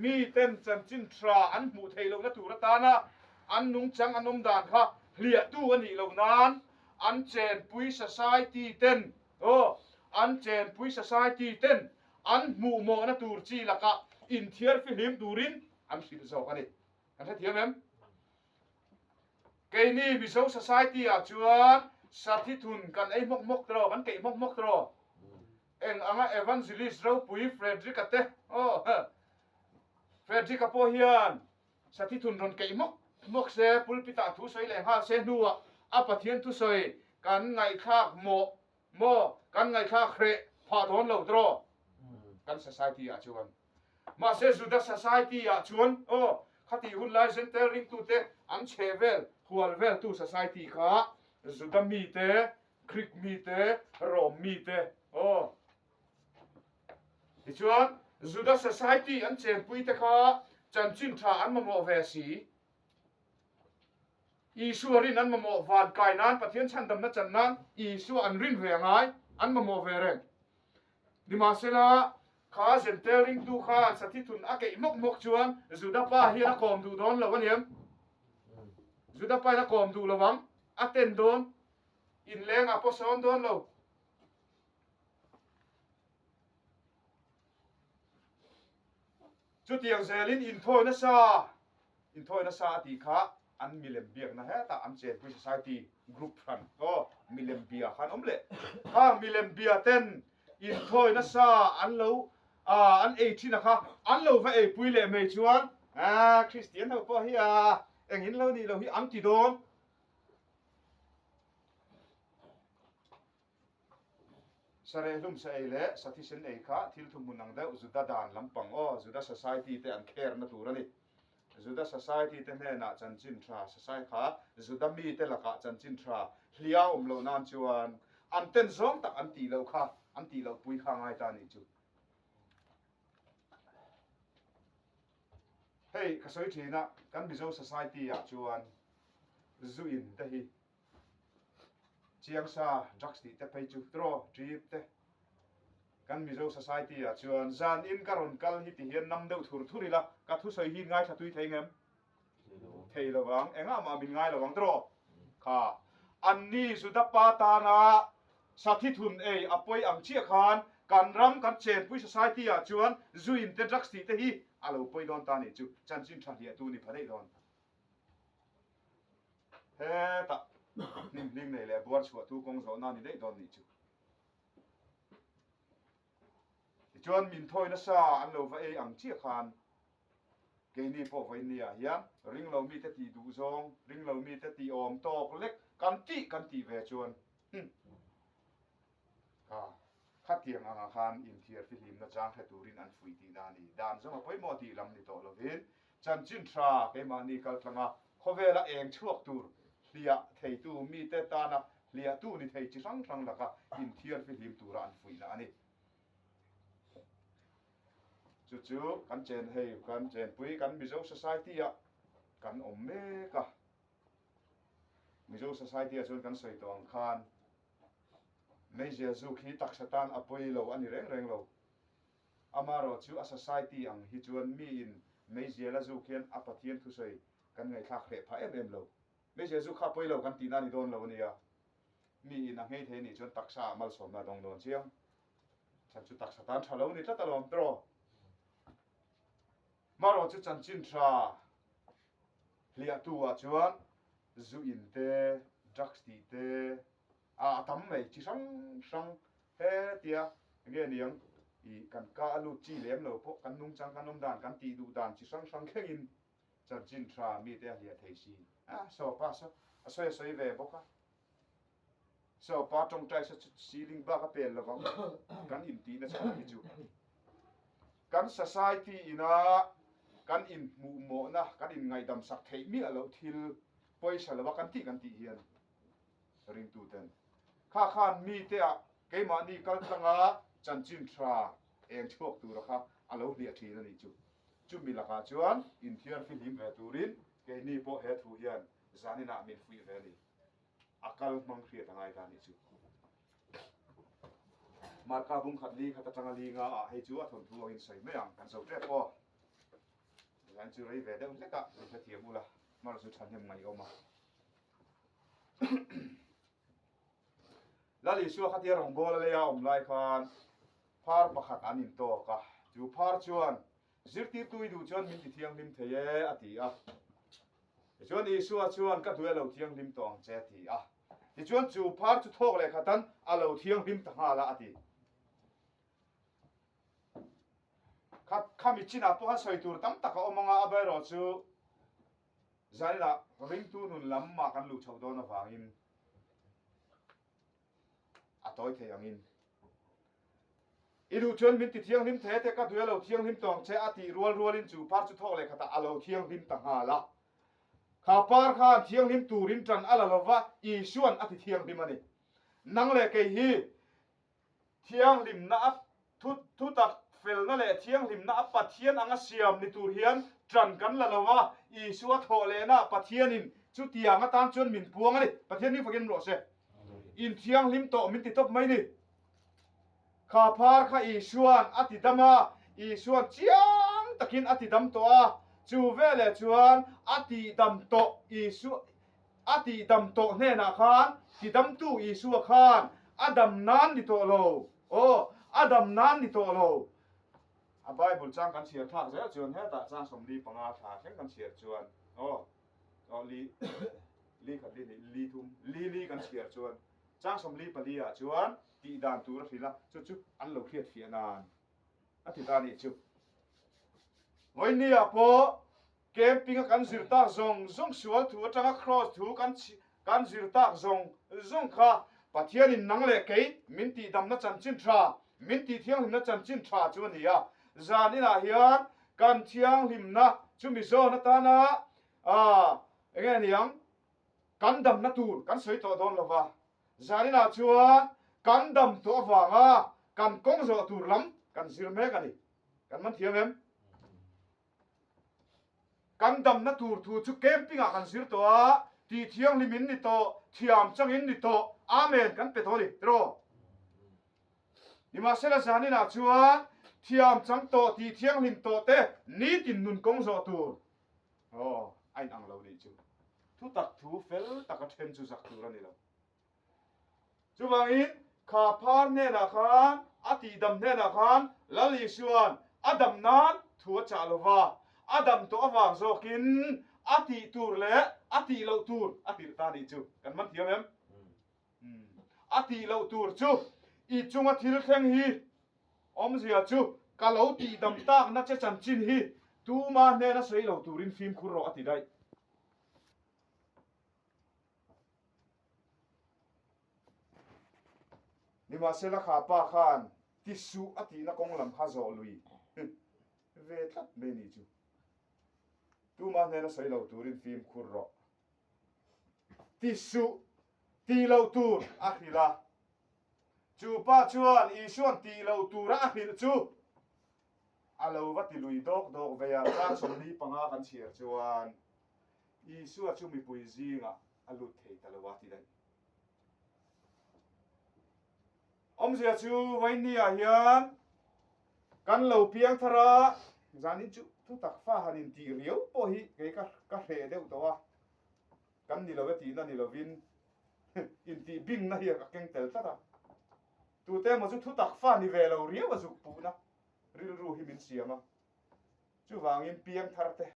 Miten chanchin tha an hmuh theih lohna tur atana an nungchang an awm dan kha hliahtu a nih loh nan an chenpui society ten aw an chenpui society ten an hmuhmawhna tur chi lakah inthiar fihlim turin an hrilh zawk a ni. Kan hrethiam em? Keini Mizo society ah chuan sathi thun kan ei hmawk hmawk tawh, kan keih hmawk hmawk tawh. Eng anga Evangelist ropui Frederick-a te, aw Frederick-a pawh hian sathi thun rawn keih hmawk hmawk se, pulpit-ah thu sawi leh nghal se hnuah a Pathian thusawi kan ngaihthlak mawh maw, kan ngaihthlak hreh phah dawn lo tawh kan society ah chuan. Mahse Juda society ah chuan aw khatih hun lai Gentile ringtute an chhe vel hual veltu society kha Juda mite, Greek mite, Rome mite aw. Tichuan Juda society an chenpui te kha chanchin tha an mamawh ve si. Isua rin an mamawh van kai nan Pathian chhandamna chan nan Isua an rin ve a ngai an mamawh ve reng. Nimahsela, kha Jentail ringtu khan sathi thun a keih hmawk hmawk chuan Juda pa hian a kawm duh dawn lo a niam. Juda pa in a kawm duh lo ang, a ten dawn, inleng ah pawh sawn dawn lo. Chutiang zelin inthawi nasa, inthawi nasa a tih kha an milem biakna hetah an chenpui society group hran aw milem bia khan awm leh. Khang milem bia ten inthawi nasa an lo ah an ei thin a kha an lo va eipui leh mai chuan ah Christian ho pawh hi ah eng in lo nih loh hi an ti dawn. Sarehlum sa ei leh sa thisen ei kha thil thuhmun ang deuh Juda dan lampang aw, Juda society te an kherna tur a ni. Juda society te hnenah chanchin tha sasai kha Juda mite lakah chanchin tha hlia awm loh nan chuan an ten zawng tak an tih loh kha an tih loh pui kha ngai ta nih chu. Hei ka sawi thin a, kan Mizo society ah chuan zu in te hi Chiang sa drugs tih te phei chu draw trip te kan Mizo society ah chuan zan in ka rawn kal hi ti hian nam deuh thur thur ila ka thusawi hi ngaithla tui thei ngem? Thei lo ang, engah mah min ngai lo ang draw kha anni Juda pa tana sathi thun ei a pawi ang chiah khan kan ram kan chenpui society ah chuan zu in te drugs tih te hi a lo pawi dawn ta nih chu chanchin tha hliahtu ni pha daih dawn. Hetah hnim hling nei leh buar chhuahtu kawng zawhna a ni daih dawn nih chu. Tichuan min thawi nasa an lo va ei ang chiah khan keini pawh vawiin ah hian ringlo mite tih duh zawng, ringlo mite tih awm tawk lek kan tih kan tih ve chuan hum kha khatiang angah khan inthiar fihlimna chang hre turin an fuih tihna a ni. Dan zawng a pawimawh tih lam ni tawh lovin Chanchin tha keimahni kaltlanga khawvela eng chhuak tur hliah theitu mite tana hliahtu ni thei chi hrang hrang laka inthiar fihlim tura an fuihna a ni. Chu chu kan chen hei kan chenpui kan Mizo society ah kan awm mek a. Mizo society ah chuan kan sawi tawh ang khan meizial zuk hi taksa tan a pawi lo a ni reng reng lo. Amaherawh chu a society ang hi chuan miin meizial a zuk hian a Pathian thusawi kan ngaihthlak hreh phah em em lo. Meizial zuk kha a pawi lo kan tihna a ni dawn lo a nia. Miin a nghei thei a nih chuan taksa ah malsawmna a dawng dawn chiang. Chhan chu taksa tan tha lo ni tlat alawm tiraw. Marawh chu chanchin tha hliahtu ah chuan zu in te, drugs tih te, A tam mai chi hrang hrang hetia nge niang i kan ka a lut chi lem lo pawh kan nungchang kan awm dan kan tih duh dan chi hrang hrang thlengin chanchin tha mite a hliah thei si a saw pa saw a sawi a sawi ve bawk a saw pa tawngtai sa chu ceiling bak a pel lovang kan intihna chhan hi chu kan society ina kan inhmuhmawhna kan inngaihdam sak theih miah loh thil pawisa lova kan tih kan tih hian Ringtuten kha khan mite ah keimahni kal tlanga chanchin tha eng chhuak tura kha a lo hliah thin a nih chu. Chumi lakah chuan inthiar fihlim ve turin keini pawh he thu hian zaninah min fuih ve a ni. A kal hmang hriat a ngai ta a nih chu. Marka bung khat li khat atanga li nga ah hei chu a thawnthu angin sawi mai ang kan zo tep aw. chu rei ve deuh hlek a, min hrethiam ula, hmar chu thahnem ngaih awm a. Lal Isua khatia rawngbawla leia awm lai khan phar pakhat an intawk a, chu phar chuan Zirtirtu i duh chuan min ti thianghlim thei e, a ti a. Tichuan Isua chuan ka duh e lo thianghlim tawh ang che a ti a. Tichuan chu phar chu thawk leh khatan a lo thianghlim ta nghal a, a ti. Kha khami chinah pawh khan sawi tur tam tak a awm ang a, amaherawh chu zaninah ringtu nun lam mah kan luh chhoh dawn avangin a tawi thei angin I duh chuan min ti thianghlim thei a te ka duh e lo thianghlim tawh ang che a tih rual rualin chu par chu thawk leh khatah a lo thianghlim ta nghal a. Kha par khan thianghlim turin tan a la lova Isuan a ti thianghlim a ni. Nang leh kei hi Thianghlimna a thu thutak felna leh thianghlimna a Pathian anga siam ni tur hian ṭan kan la lo a, Isua thawh lehna Pathianin chutiang atan chuan min puang a ni. Pathian hming fakin rawh se. Inthianghlim tawh min ti tawp mai ni. Kha phar kha Isuan a ti dam a, Isuan chiang takin a ti dam tawh a, chu veleh chuan a tihdam tawh Isua A tihdam tawh hnenah khan tidamtu Isua khan a dam nan ni tawh lo, aw, a dam nan ni tawh lo. A Bible chang kan chhiar thlak zel chuan hetah chang 45 thla thleng kan chhiar chuan, aw, aw, li, li khat li hnih, li thum, li li kan chhiar chuan chang 44 ah chuan tihdan tur a hrilh a, chu chu an lo hriat fiah nan a ti ta a nih chu. Vawinia pawh Camping a kan zir tak zawng zawng sual thu atanga Kraws thu kan kan zir tak zawng zawng kha Pathianin nang leh kei min tihdamna chanchin tha, min tihthianghlimna chanchin tha chu a ni a. Zan inah hian kan thianghlimna chumi zawn atana ah enge a ni ang? Kan damna tur kan sawi tawh dawn lova, zan inah chuan kan dam tawh avanga kan kawng zawh tur lam kan zir mek a ni. Kan man thiam em? Kan damna tur thu chu camping ah kan zir tawh a, tih thianghlim in ni tawh, thiam chang in ni tawh, Amen kan pe tawh a ni, tiraw? Nimahsela zanin ah chuan thiam chang tawh, tih thianghlim tawh te nitin nun kawng zawh tur, aw, a in ang lo nih chu. Thutak thu fel taka then chu zak tur a ni lo. Chuvangin, kha phar hnenah khan, a tihdam hnenah khan Lal Isua'n a dam nan thu a chah lo va, a dam tawh avang zawkin a tih tur leh a tih loh tur a hrilh ta nih chu. Kan man thiam em? A tih loh tur chu i chunga thil thleng hi awmzia chu ka lo tihdam takna che chanchin hi tuma hnena sawi lo turin fimkhur rawh a ti daih. Nimahsela kha pa khan ti suh a tihna kawng lam kha zawh lui ve tlat mai ni chu. Tuma hnena sawi lo turin fimkhur rawh. Ti suh tih loh tur a hrilh a. Chu pa chuan Isua'n tih loh tura a hrilh chu a lo va ti lui dawk dawk ve a, chang 45 kan chhiar chuan Isua chu mipui zingah a lut thei ta lo a ti daih. Awmzia chu Vainni-ah hian kan lo piang thar a, zanin chu thutak fa han intih riau pawh hi kei ka ka hreh deuh tawh a, kan ni lo e tihna ni lovin intih bingna hi a keng tel tlat a. Tute emaw chu thutak fa ni ve lo riau a zuk puhna rilru hi min siam a, chuvangin piang thar te.